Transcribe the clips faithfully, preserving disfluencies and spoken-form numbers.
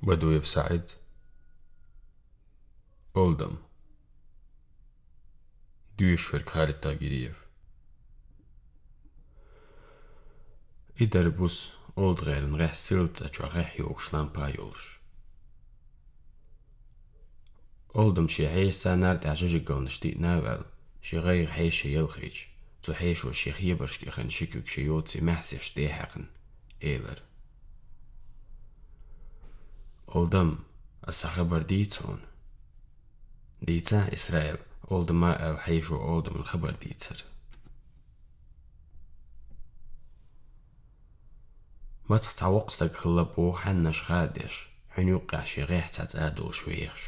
Бадуев СаӀид. Олдам. Дуьйш верг Халид Тагириев. И дар буса Олда гӀеран гӀехь силла цӀа чохь гӀехь йогуш лампа йолуш. Олдам шен хьешаца нара тӀехь жижиг галнаш диъна а ваьлла, шен гӀайгӀа хьешан ялхийча, цу хьешо шен хебаршка яхана ши куьг шен йоций маьхьсеш тӀе а хьаькхна, элира: «Олдам, аса хабар дийца хьуна». «Дийцахь, Исраил», — Олдама аьлла, хьешо Олдамна хабар дийцира. Мацах цхьа воккха стаг хилла боху хьаьннаш хаа деш, хьуьнан юккъехь шен гӀехь цхьа цӀа долуш вехаш.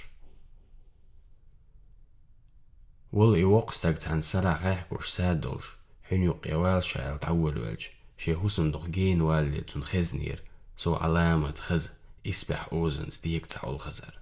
Вала и воккха стаг цхьана сарахь гӀехь гуш са долуш, хьуьнан юккъе вала ша аьлла дӀаволавелча, шен хӀусамдоху гена валале цунна хезнера, сов Ӏаламат хаза, исбаьхьа озанца дега цхьа олхазар.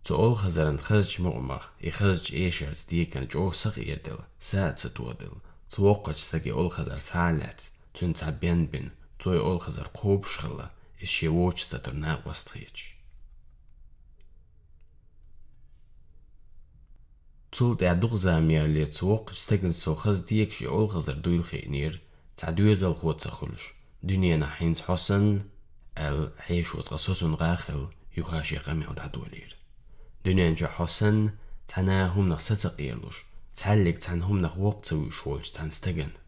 Цу олхазаран хазачу мукъамах, и хазачу эшарца деган чӀогӀа сакъерделла, са а ца тоделла, цу воккхачу стаге олхазар схьа а лаьцна, цуьнан цхьа бен бина, цо и олхазар кхобуш хилла, иза шен вочу сатур накъост хеташ. Цул тӀаьхьа дукха зама ялале цу воккхачу стеган сов хаза дегаш и олхазар дуйла хиънера, цхьа доьзалхо ца хуьлуш, дуьненахь хӀинца хьо санна, аьлла, хьешо цкъа соцунгӀа а хилла, юха шен къамел дӀадолийра. Дуьнен чохь хьо санна, цхьана а хӀуманах са ца къерлуш, цхьаьллиг цхьана хӀуманах воккха ца вуьйш волчу цхьана стагана.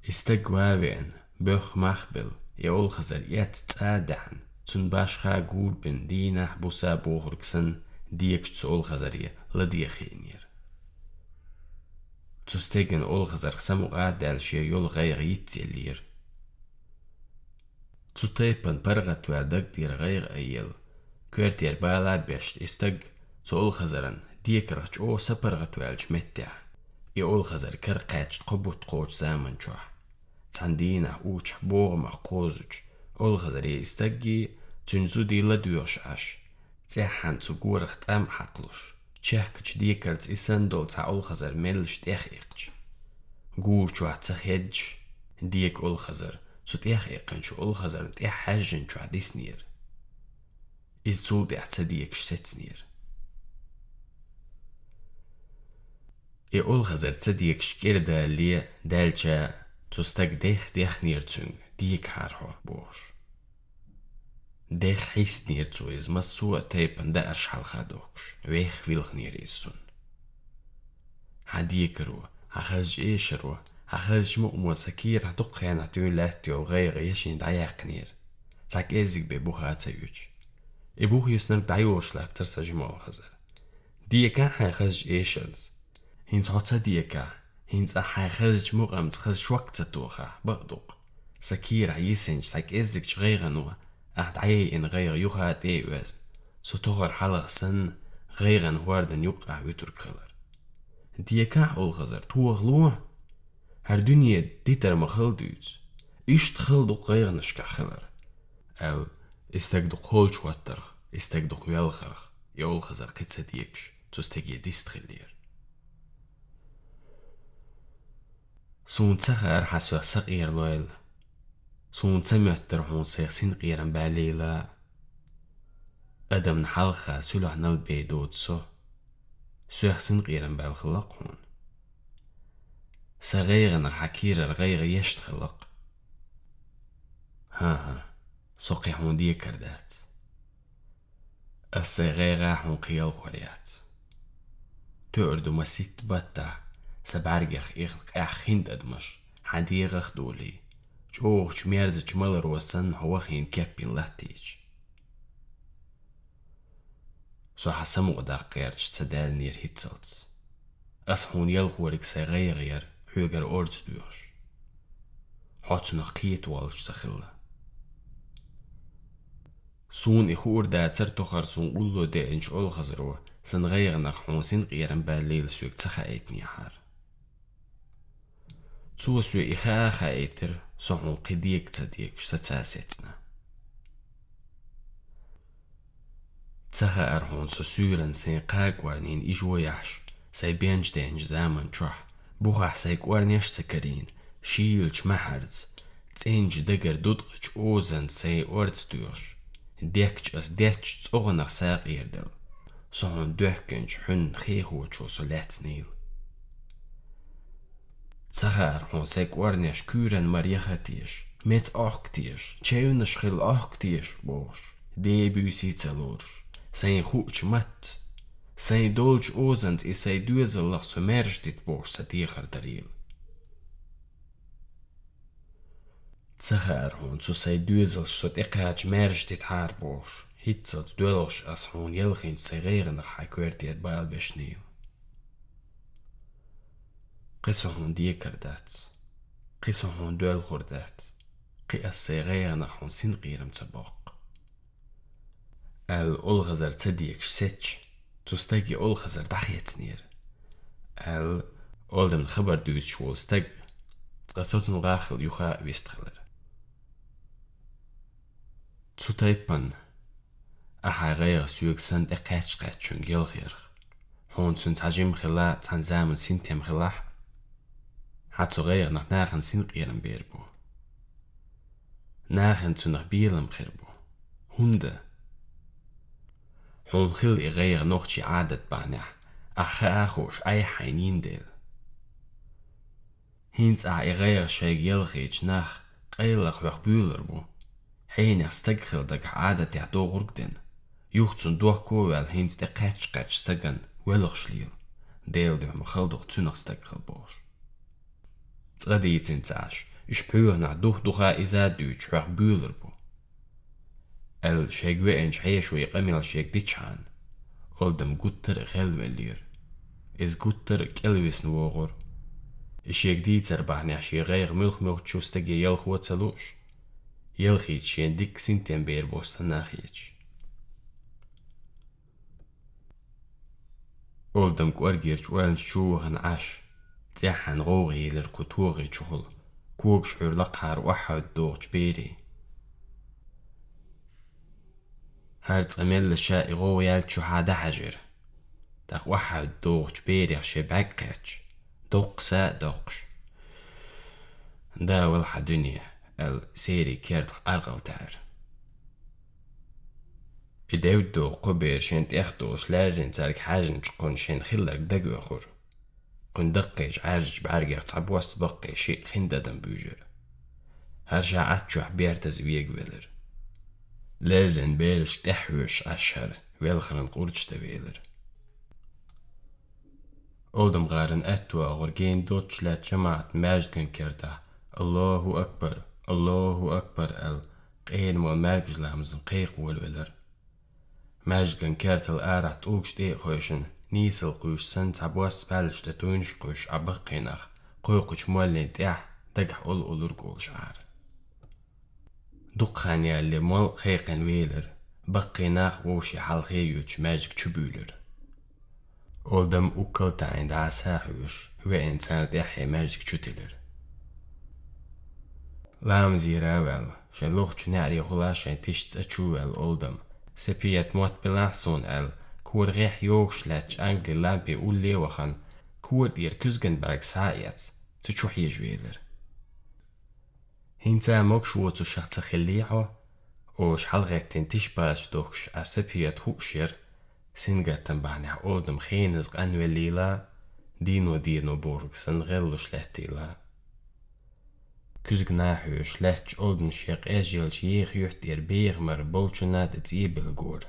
И стаг ван а веана, боьхха мах а белла, и олхазар эцна цӀа а даьхьна, цунна башха гур бина дийнахь-буса бохург санна, дегаш цу олхазаре ладегӀа хиънера. Цу стеган олхазарх самукъа а даьлла шен йолу гӀайгӀа йицъеллера. Цу тайпана паргӀатваьлла дагадера гӀайгӀа а елла, коьртера бала а бешна и стаг цу олхазаран декарах чӀогӀа сапаргӀатваьллачу меттехь, и олхазар кара кхаьчна кхо бутт кхочу заман чохь, цхьана дийнахь учахь богӀамах кхозучу олхазаре и стаггий, цуьнан зудий ладоьгӀуш Ӏаш, цӀеххьана цу горах тӀам а хьакхалуш, чехкачу декарца и санна долу цхьа олхазар меллаша тӀех иккхича, гур чохь ца хеддаш, дега олхазар цу тӀех иккхинчу олхазарна тӀехь хьаьжжинчохь диснера. Иза цул тӀаьхьа ца дегаш сецнера. И олхазар ца дегаш кӀира далале, даьлча, цу стага дех дехнера цуьнга, дегахьара хьо, бохуш. Дех хьиснера цо иза массо а тайпана даарш хьалха дохкуш, вех вилхнера иза цунна. Хьан декаро, хьан хазачу эшаро, хьан хазачу мукъамо сан кийрахь дукха хенахь дуьйна лаьтта йолу гӀайгӀа яшина дӀаяьккхинера, цхьа кӀеззиг бен буха а ца юьтуш. И буха юьснарг дӀайолуш латтара сан жима олхазар. Декахь хьайн хазачу эшарца. ХӀинца хьо ца декахь, хӀинца ахь хьайн хазачу мукъамца хаза шок ца тохахь, бакъ ду-кх, сан кийрахь йисинчу цхьа кӀеззигчу гӀайгӀано ахь дӀаяйина гӀайгӀа юха а тӀе а оьзна, со тохара хьалха санна, гӀайгӀан хӀордан юккъехь вуьтург хилар. Декахь, олхазар, тохало! ХӀара дуьне дитар ма хала дуьйцу. Иштта хала ду-кх гӀайгӀанашкахь хилар, аьлла, и стаг дукха холчу хӀоттарх, и стаг дукха велхарх, и олхазар кхин ца дегаш, цу стаге дист хиллера. Суна ца хаьара хьан соьх сакъералойла. Суна ца моьттура хьуна сайх синкъерам баьллийла. Адамна хьалха суьлахь нал бен доцу со. Соьх синкъерам баьлла хилла-кх хьуна. Сан гӀайгӀанах хьан кийрара гӀайгӀа ешна хилла-кх. ХӀан-хӀа, со кхин хьуна декар дац. Ас сайн гӀайгӀа хьуна кхин ялхор яц. Тоьар ду маситта баттахь, сан бӀаьргех ихна къаьхьа хин тӀадамаш, хьан дегӀах а долий, чӀогӀачу мерзачу маларо санна хьо вахийна кеп йина латтийча. Со хьан самукъадаккха гӀерташ ца даьллера хӀинццалц. Ас хьуна ялхориг сайн гӀайгӀа яра, хьоьгара орца доьхуш. Хьо цунах кхета воллуш ца хилла. Суна и хуур дацара тохара суна улло деанчу олхазаро сан гӀайгӀанах хьуна синкъерам баьллийла соьга ца хаийтинехьара. Цо соьга и хаа а хаийтира, со хьуна кхин дега ца дегаш саца а сецна. Ца хаьара хьуна со суьйранна сайн кхаа кӀорнина ижо яхьаш, сайн бенчу деанчу заман чохь, Бухахь сайн кӀорнеш ца карийна, шийлачу махьарца, цӀеначу дагара дудкъачу озанца сайн орца доьхуш, дехкачу ас деттачу цӀогӀанах сагӀа кхерделла, со хьуна доьхкинчу хьуьнан хехочо со лаьцнийла. Ца хаьара хьуна сайн кӀорнеш куьйранна мара яха теша, меца Ӏохка теша, чевнаш хилла Ӏохка теша бохуш, ден буьйсий ца лоруш, сайн хуучу матца, сайн долчу озанца и сайн доьзаллах со маьржа дита бохуш сан дехар дарийла. Ца хаьара хьуна цу сайн доьзалш со тӀекхача маьржа дитахьара бохуш, хӀинццалц доьлхуш ас хьуна ялхинчу сайн гӀайгӀанах хьайн коьртера бала бешнийла. Кхин со хьуна декар дац, кхин со хьуна доьлхур дац, кхин ас сайн гӀайгӀанах хьуна синкъерам ца боккху. Аьлла, олхазар ца декаш сецча, цу стаге олхазар дӀахецнера. Аьлла, Олдамна хабар дуьйцуш волу стаг, цкъа со цуьнгахь хилла юха а вистхилира. Цу тайпана, ахь хьайн гӀайгӀа соьга санна тӀекхаьчча-кхаьччунга ялхарх, хьуна цуьнан цхьа жима хилла, цхьана заманан синтем хилахь а, хьан цу гӀайгӀанах нахана синкъерам бер бу. Нахана цунах белам хир бу. ХӀунда? Хьуна хилла и гӀайгӀа нохчийн Ӏадат бахьанехь, ахь хаа а хууш, айхьа хьайна йина дела. ХӀинца ахь и гӀайгӀа шайга ялхийча нах къайлаха хьох буьйлур бу. Хьенех стаг хилла дагахь Ӏадатехь догӀург дина, юха цунна дохко а ваьлла, хӀинца тӀекхаьчча-кхаьчча стагана воьлхуш лела, Делан дуьхьа ма хала ду-кх цуьнах стаг хилла бохуш. Цкъа дийцина ца Ӏаш, уьш пхьоьханах дух-духа иза а дуьйцуш хьох буьйлур бу. Аьлла, шайга веанчу хьешо и къамел шега дичхьана, Олдам гуттар а хелвеллера. Иза гуттар а кӀелвисна вогӀура. И шега дийцар бахьанехь шен гӀайгӀа муьлх-муьлххачу стаге ялхо а ца лууш, ялхийча шена дикка синтем бер бохуш санна а хеташ. Олдам кӀоргерчу ойланаш чу вахана Ӏаш, цӀеххьана гӀовгӀа елира кху тогӀи чухула, когаш Ӏуьйра лакхахьара охьахьуьдда догӀучу берийн. ХӀара цкъа мелла ша и гӀовгӀа яьллачу хьа дӀахьаьжира. ТӀаккха охьахьуьдда догӀучу берех шен бӀаьрг кхаьчча, доккха са а доккхуш: «Да вала хьан дуьне», — аьлла, серийн кертах Ӏаркъал таьӀира. И девдда догӀу кхо бер шен тӀех долуш лаьррина цаьрга хьаьжначу кхунна шен хилларг дагавоьхура. Кхуьнан даккхийчу Ӏаьржачу бӀаьргех цхьа бос баккхий шиъ хин дадан буьйжира. ХӀара ша Ӏад чохь бертаза вегавелира. Леррина берашка тӀаьхьа хьоьжуш Ӏаш хӀара, велхаран къурдаш дан велира. Олдам-гӀаран аьтту агӀор гена доццуш лаьттачу жамаӀатан маьждиган кертахь: «Аллаху акбар! Аллаху акбар!» — аьлла, къена молу маьркӀажа ламазан кхайкха волавелира. Маьждиган кертал арахь тӀулгаш тӀе а хевшина, нийсалла кхуьйсуш санна, цхьа бос баьллаш тӀе туйнаш кхуьйсуш Ӏа баккхий нах кхойкхучу моллин тӀехь дагахь олу-олург олуш Ӏара. Дукха хан ялале молла кхайкхина велира, баккхий нах вовшийн хьалхе а йоьдуш маьждиг чу буьйлира. Олдам уккал а таӀийна дӀаса а хьоьжуш, веана царна тӀаьххье маьждиг чу тиллира. Ламазера а ваьлла, шайн лохачу неӀарехула шайн тиша цӀа чу а ваьлла Олдам: «Сапият, мотт белахь суна», — аьлла, корагӀехь йогуш лаьттачу англи лампе улле а вахана, кора тӀера куьзган бӀаьрг схьа а эцна, цу чу хьежа велира. «ХӀинца могуш воцуш хьан ца хиллий хьо?» — олуш хьалагӀеттина тиша базаш дохкуш Ӏа Сапият хууш яра, сингаттам бахьанехь Олдам хеназа къанвеллийла, дийно-дийно бохург санна гӀеллуш лаьттийла. Куьзгана хьоьжуш лаьттачу Олдамна шен къежъеллачу еха юьхь тӀера беха мара болчунна тӀе цӀе билгора.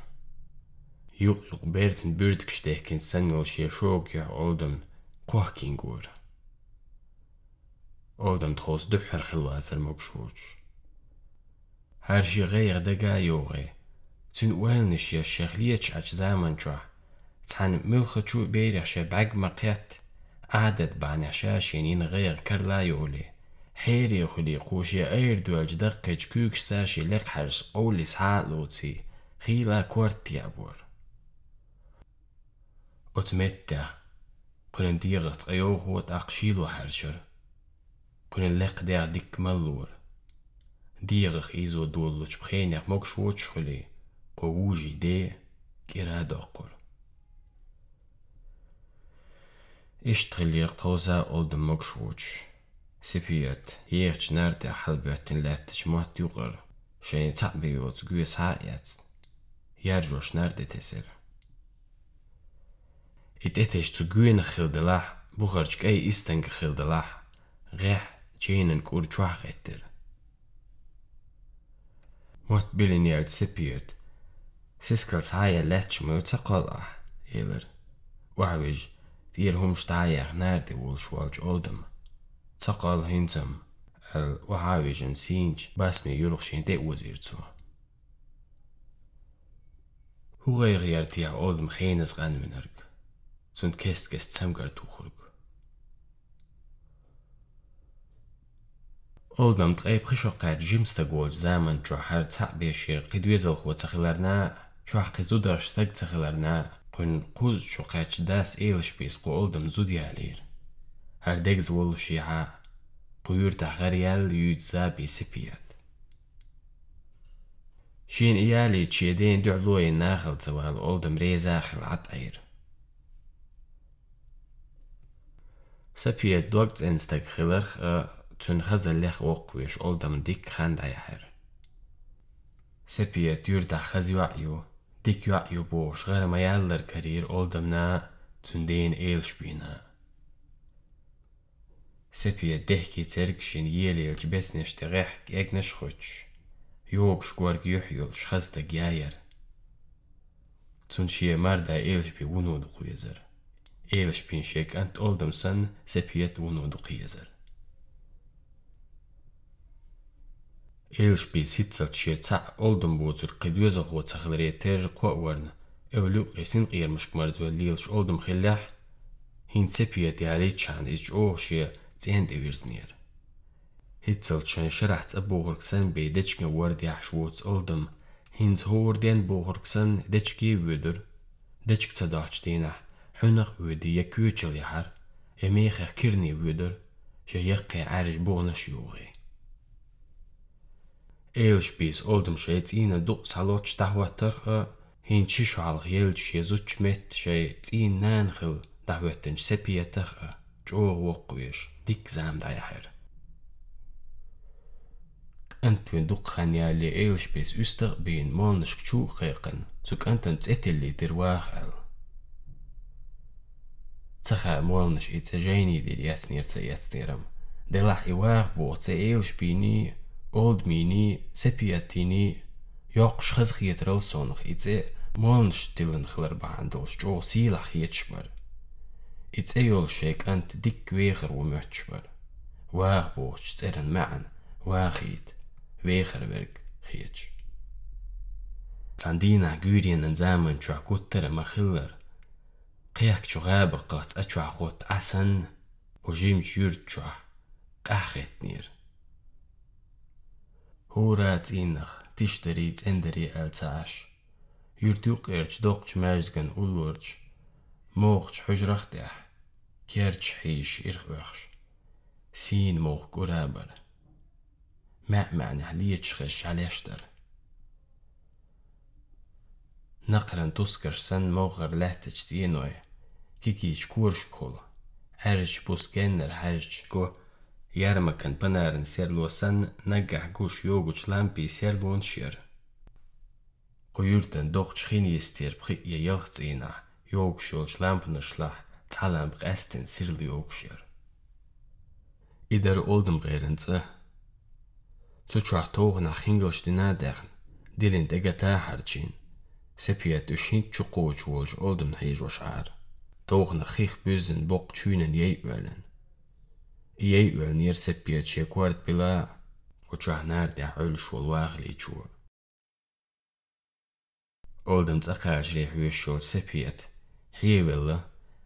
Юкъ-юкъ берцан буьртигаш дехкинчу санна йолу шен шога юьхь Олдамна кхохкийна гора. Олдам тховса дуьххьара хилла вацара могуш воцуш. ХӀара шен гӀайгӀа дага а йогӀий, цуьнан ойланаш еш шех леташ Ӏачу заман чохь, цхьана муьлххачу а берех шен бӀаьрг ма кхетта, Ӏадат бахьанехь ша шена йина гӀайгӀа карла а йолий, хьере а хуьлий, кхо шен айра доьллачу даккхийчу куьйгашца шен лекха хьаьжча къовллий схьа а лоций, хийла корта а яа бора. Оцу меттехь кхуьнан дегӀах цкъа йовхо, тӀаккха шийло хьаьрчира. Кхуьнан лекха дегӀ дикка маллора. ДегӀах ийзо долалучу пхенех могуш воцуш хуьлий, кхо вужий де кӀира а доккхура. Иштта хиллера тховса Олдам могуш воцуш. Сапият ехачу нара тӀехь хьалабоьттина лаьттачу мотт юкъара, шайна цхьаъ бен йоцу гуо схьа а эцна, яржош нара тӀе тесира. И тӀетесча цу гуьнах хилла делахь, бухарчу кӀайн истангах хилла делахь, гӀехь ченан кӀур чохь гӀеттира. Мотт биллина яьлча Сапият: «Сискал схьа а яьлла лаьтташ ма ю, ца кхолла ахь», — элира. Охьавижа, тӀера хӀумаш дӀа а яьхна, нара тӀе волуш волчу Олдама: «Ца кхолла хӀинца-м», — аьлла, охьа а вижина, сийначу басме юргӀа шена тӀе а озийра цо. ХӀун гӀайгӀа яра техьа Олдама хеназа къанвинарг, цунна кест-кеста цамгар тухург? Олдам ткъе пхи шо кхаьчча жима стаг волчу заманчохь хӀара цхьаъ бен шен кхин доьзалхо ца хиларна а, чохь кхин зударша стаг ца хиларна а, кхуьнан кхузза чу кхаьчча дас Элашбис кху Олдамна зуда ялийра. ХӀара дегаза воллушехьа, кху юьртахь гӀараяьлла юьйцу Заби Сапият. Шена и ялийча, шен дена дуьхьало йина нахала ца вала Олдам реза а хилла Ӏад Ӏийра. Сапият дог цӀена стаг хиларх а, цуьнан хазаллех а воккхавеш Олдамна дикка хан дӀаяьхьира. Сапият юьртахь хаза йоӀ ю, дика йоӀ ю бохуш гӀара ма-яллара карийра Олдамна а, цуьнан дена Элашбина а. Сапият дехкий церг шина елаелчу беснеш тӀе гӀехкӀа эгнаш а хуьттуш, йогуш горга юьхь йолуш хаза стаг яяра. Цунна шен марда Элашби вуно дукха везара. Элашбин шен кӀант Олдам санна, Сапият вуно дукха езара. Элашбис хӀинццалц шен цхьаъ Олдам боцург кхин доьзалхо ца хиларе терра кхоъ варна, эвла юккъе синкъерамашка марзвелла лелаш Олдам хиллехь, хӀинца Сапият ялийчхьана иза чӀогӀа шен цӀен тӀе вирзинера. ХӀинццалц шайн шарахь цӀа бохург санна бен дечиган ворда яхьаш воцу Олдам, хӀинца хӀора ден бохург санна дечиге а воьдура. Дечиг ца доцучу дийнахь хьуьнах а воьдий, я коьчал яхьара, я мехах кирне воьдура, шен яккхий Ӏаьржа буханаш а югӀий. Элашбис Олдам шайн цӀийнан дукъ схьалоцуш дӀахӀоттарх а, хӀинца ши шо хьалха еллачу шен зудчун метта шайн цӀийнан нана хилла дӀахӀоьттинчу Сапиятах а, чӀогӀа воккхавеш, дикка зама дӀаяьхьира. КӀантвина дукха хан ялале Элашбис уьстагӀ а бийна, молнашка чу а кхайкхина, цу кӀантана цӀе тиллийтира Ваха аьлла. Ца хаьа молнаш и цӀе жайни дийр эцнера, ца эцнера-м. Делахь и Ваха боху цӀе Элашбийний, Олдамийний, Сапиятийний йоккхуш хазахетарал сонах и цӀе молнаш тиллина хилар бахьана долуш чӀогӀа сийлахь хеташ бара. И цӀе йолуш шайн кӀант дикка вехар ву моьттуш бара. Ваха бохучу цӀеран маьӀна вахийта, вехар верг хеташ. Цхьана дийнахь гуьйренан заманчохь гуттар а ма-хиллара, кхехкачу гӀабакхах цӀа чохь гӀотта Ӏа санна, кху жимачу юьрта чохь къахьхӀиттинера. ХӀора цӀийнах тишдарий, цӀендарий аьлла ца Ӏаш, юьрта юккъерчу доккхачу маьждиган уллорчу мохучу хьуьжарах а тӀехь, керча хьийзаш ирх оьхуш, сийна мохк ура бара. МаьӀ-маьӀнехь леташ хезаш хьалеш дара. Накхаран тускарш санна могӀара лаьттачу цӀеной, кикийчу корашкахула, Ӏаьржачу буса геннара хьаьжча го, ярмакан панаран серло санна, наггахь гуш йогучу лампийн серлонаш яра. Кху юьртан доккхачу хин йистера пхиъ я ялх цӀийнахь йогуш йолчу лампанашлахь цхьа лампа къаьстина сирла йогуш яра. И дара Олдам-гӀеран цӀа. Цу чохь товханахь хингалш дина а даьхна, дилина тӀегата а хьарчийна, Сапият уьш хӀинца чу кхочуш волчу Олдамна хьийжош Ӏара. Товханах хих буьззина боккха чуьйнан яй оьллина. И яй оьллинера Сапият шен корта била а, кху чохь нара тӀехь Ӏуьллуш волу Ваха лийчо. Олдам цӀа кхачале хьоьжуш йолчу Сапият хьевелла,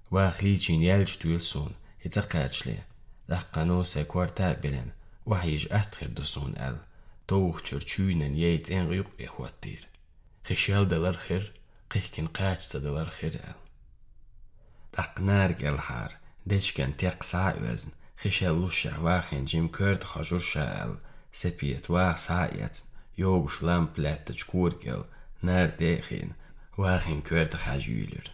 Ваха лийчийна яьлча дуьйла суна и цӀа кхачале, тӀаккха носа корта а биллина, охьайижа атта хир ду суна аьлла, товхачуьра чуьйнан яй цӀенга юккъе хӀоттийра. Хи шел далар хир, кхихкина кхача ца далар хир аьлла. ТӀаккха нара кӀелхьара, дечиган текх схьа а оьзна, хи шел лушшехь Вахин жима коьрта хьожура ша аьлла, Сапият Ваха схьа а эцна, йогуш лампа лаьттачу кора кӀел, нара тӀе а хиъна, Вахин коьрта хьаьжа юьйлира.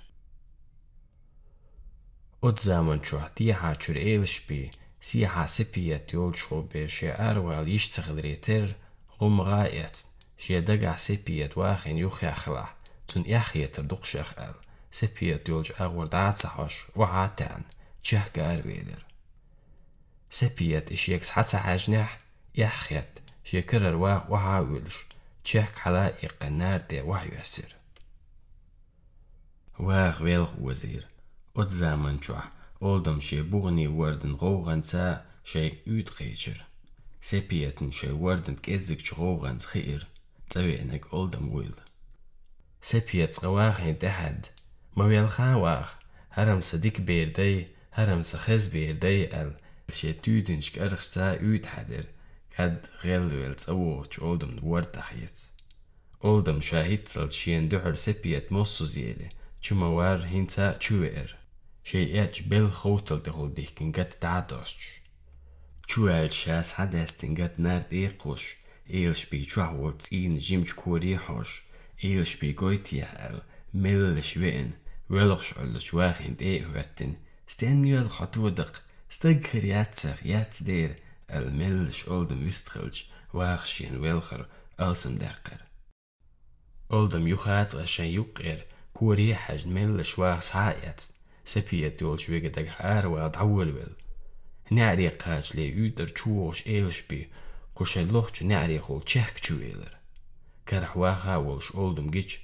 Оцу заманчохь дехьа чуьра Элашбин сехьа Сапият йолчу гӀубе шен аравала йиш ца хиларе терра, гӀум гӀа а эцна, шен дагахь Сапият вахийна юххехь хилахь, цунна эхь хетар дукха шех аьлла, Сапият йолчу агӀор дӀа а ца хьожуш, охьа а таьӀна, чехка аравелира. Сапият и шега схьа ца хьаьжнехь, эхь хетта, шен карара ваха охьа а вуьлуш, чехка хьала а иккхина, нара тӀе охьайоьссира. Ваха велха озийра. Оцу заманчохь Олдам шен буханийн ворданан гӀовгӀанца шайга уьйтӀа кхечира. Сапиятна шайн ворданан кӀеззигчу гӀовгӀанца хиира, цӀа веанарг Олдам вуйла. Сапият цкъа вахийна тӀаьхьаьдда: «Ма велха ваха, хӀара-м сан дика бер дай, хӀара-м сан хаза бер дай», — аьлла, шен туьйдинчу кӀархашца уьйтӀа хьаьдира, кӀадда гӀелвелла цӀа вогӀучу Олдамна ворда дӀахеца. Олдам ша хӀинццалц шена дуьхьал Сапият моссаза елла, чу ма-варра, хӀинца а чу веара. Шайн эчу белхан ховтал тӀехула дихкина гата дӀа а достуш. Чу ваьлча ша схьадаьстина гата нара тӀе а кхуссуш, Элашбин чохь волчу цӀийнан жимачу коре а хьожуш, Элашбин гойтехьа аьлла, меллаша веана, воьлхуш Ӏуьллучу вахийна тӀе а хӀоьттина: «Стенна йоьлху хьо, тодакъ? Стаг хир яц ах, яц дера», — аьлла, меллаша Олдам вистхилча, ваха шена велхар алсамдаьккхира. Олдам юха а цкъа шайн юккъера, коре а хьаьжна, меллаша ваха схьа а эцна, Сапият йолчу вега дагахь аравала дӀаволавелла. НеӀаре кхачале уьйтӀара чу вогӀуш Элашбин кху шайн лохучу неӀарехула чехка чу велира. Карахь ваха а волуш Олдам гича,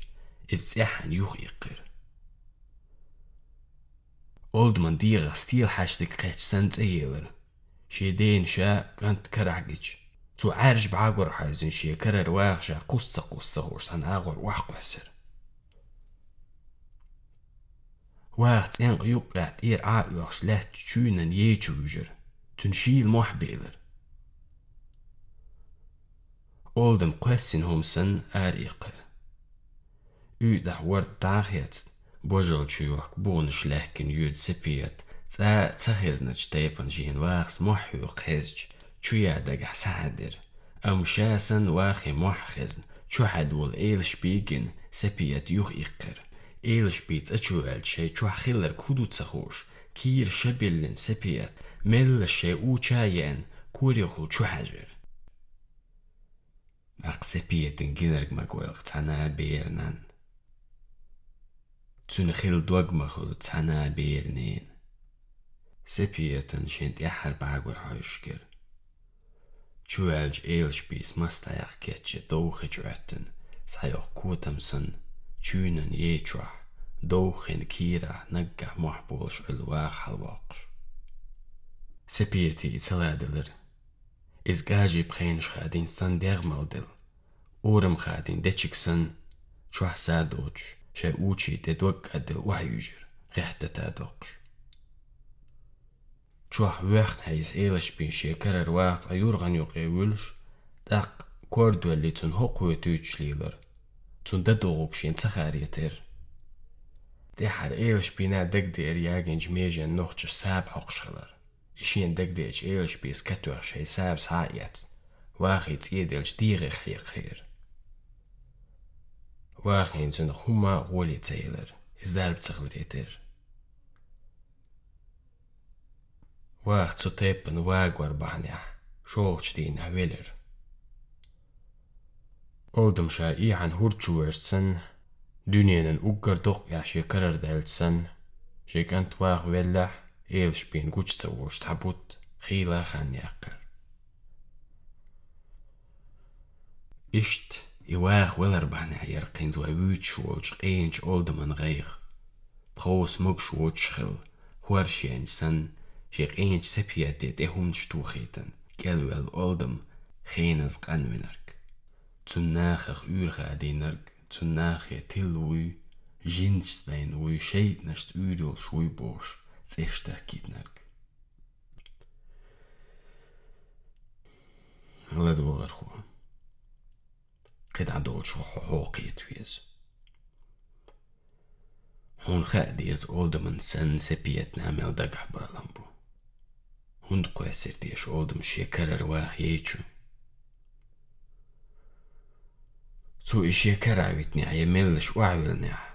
иза цӀеххьана юха иккхира. Олдаман дегӀах стелахьаьжниг кхетча санна цӀа елира. Шен дена ша кӀант карахь гича, цо Ӏаьржа бӀагор хьаьвзина шен карара ваха ша кхусса ца кхусса хууш цхьана агӀор охьакхоьссира. Ваха цӀенкъа юккъехь тӀера Ӏа а оьхуш лаьттачу чуьйнан ей чу вуьжира. Цуьнан шийла мохь белира. Олдам кхоьссина хӀума санна ара иккхира. УьйтӀахь ворда дӀа а хецна, божал чу йохку буханаш лаьхкина йоьду Сапият, цкъа а ца хезначу тайпана шена вахас мохь хьоькху хезча, чу яа дагахь схьахьаьдира. Амма ша санна вахе мохь а хезна, чу хьаьдда волу Элашбин а гина, Сапият юха иккхира. Элашбин цӀа чу ваьлча шайн чохь хилларг хӀун ду ца хууш, кийра ша биллина Сапият, меллаша шайн уча а еана, корехула чу хьаьжира. ТӀаккха Сапиятан гинарг ма гойлакх цхьана а бер нанна. Цуьнан хилла дог ма хуьлу цхьана а бер ненан. Сапиятан шен тӀаьххьара бӀагор хьоьжуш гира. Чу ваьлча Элашбис мас дӀаяккха кечъян довха хи чу Ӏоьттина, схьайоккху котам санна, чуьйнан ей чохь, довха хин кийрахь наггахь мохь болуш Ӏуьллу ваха хьалавоккхуш. Сапияте и ца ладелира. Иза кӀажий пхенаш хадийна санна дегӀ малделла, урам хадийна дечиг санна, чохь са доцуш, шайн учий тӀе дог кӀадделла охьаюьжира, гӀехтата доккхуш. Чохь воьхна хьийза Элашбин шен карара ваха цкъа юргӀан юкъе вуьлуш, тӀаккха кор доьллий цунна хӀокхо туьйцуш лийлара. Цунна дан догӀург шена ца хаьара терра. ТӀаьххьара Элашбина дагадеара ягийначу меженан нохчаша саба хьокхуш хилар. И шена дагадеача Элашбис катоьхна шайн саба схьа а эцна, вахе цӀе делча дегӀех хьекхахьера. Вахийна цунах хӀумма а гӀоле ца елира, иза дарба ца хиларе терра. Ваха цу тайпана вагор бахьанехь, шолгӀачу дийнахь велира. Олдам ша эхьана хӀур чу вевза санна, дуьненан уггар доккхехь шен карара даьлча санна, шен кӀант ваха веллехь, Элашбина гучу ца вогӀуш цхьа бутт хийла хан яьккхира. Иштта и ваха велар бахьанехь яра кхин вай вуьйцуш волчу къеначу Олдаман гӀайгӀа. Тховса могуш воцуш хилла, хорша яьнча санна, шен къеначу Сапияте тӀе хӀуманаш тухийтина, кӀелвелла Олдам хеназа къанвинарг. Цунна нахах уьйр хадийнарг, цунна нахе тилла вуй, жинашца дайна вуй, шайтӀанашца уьйр йолуш вуй бохуш, цӀеш дахкийтинарг. ЛадогӀархо, кхидӀа долчух хьо хьокхийта веза. Хьуна хаа деза, Олдаман санна Сапиятна мел дагахь балам бу. ХӀунда кхоьссира теша Олдам шен карара ваха ей чу? Цо и шен карахь витинехь я меллаша охьавиллинехь,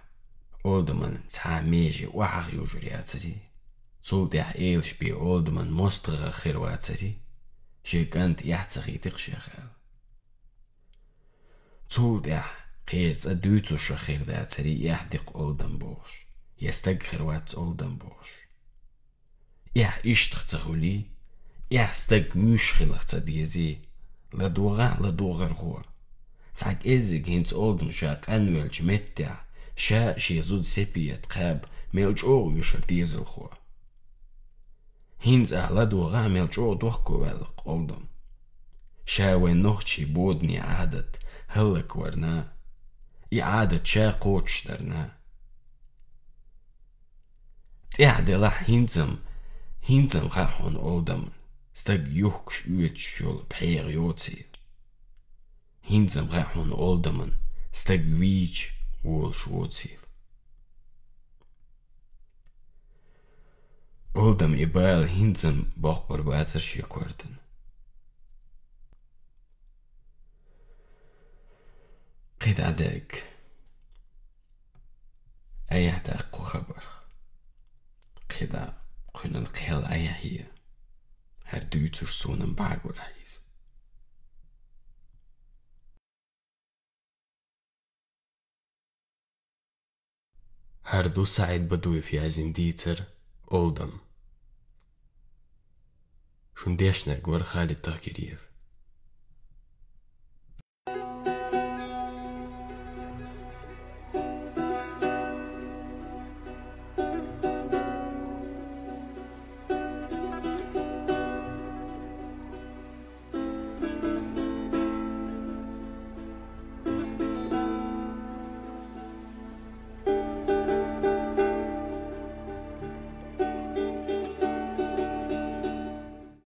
Олдаман цхьа а меже охьахьуьжур яцарий? Цул тӀаьхьа Элаш бе Олдаман мостагӀа хир вацаре, шен кӀант эхь ца хийтира шех аьлла. Цул тӀаьхьа кхера цӀа дуьйцуш хир дацаре, эхь ди-кх Олдам бохуш, я стаг хир вац Олдам бохуш. Эхь иштта ца хуьлий, эхь стаг вуьйш хиларх ца дезий, ладогӀахь ладогӀархо. Цхьа кӀеззиг хӀинца Олдам ша къанвеллачу меттехь, ша а шен зуда Сепият кхаба мел чӀогӀа вуьйшура дезалхо. ХӀинца ахь ладогӀахь мел чӀогӀа дохко ваьлла-кх Олдам. Ша вайн нохчийн бодане Ӏадат хӀаллакварна, и Ӏадат ша кхочушдарна. ТӀаьхьа делахь хӀинцам, хӀинцам хаьа хьуна Олдаман, стаг юхкуш оьцуш йолу пхьегӀа йоцийла. ХӀинцам хаьа хьуна Олдаман, стаг вийча волуш воцийла. Олдам и бала хӀинцам боккхур бацара шен кортана. КхидӀа дерг. Айхьа даккха хабарх. КхидӀа кхуьнан кхел айхье. ХӀара дуьйцуш суна бӀагур хьийза. ХӀара ду СаӀид Бадуев язйина дийцар «Олдам». Шун дешнарг вара Халид Тахкириев.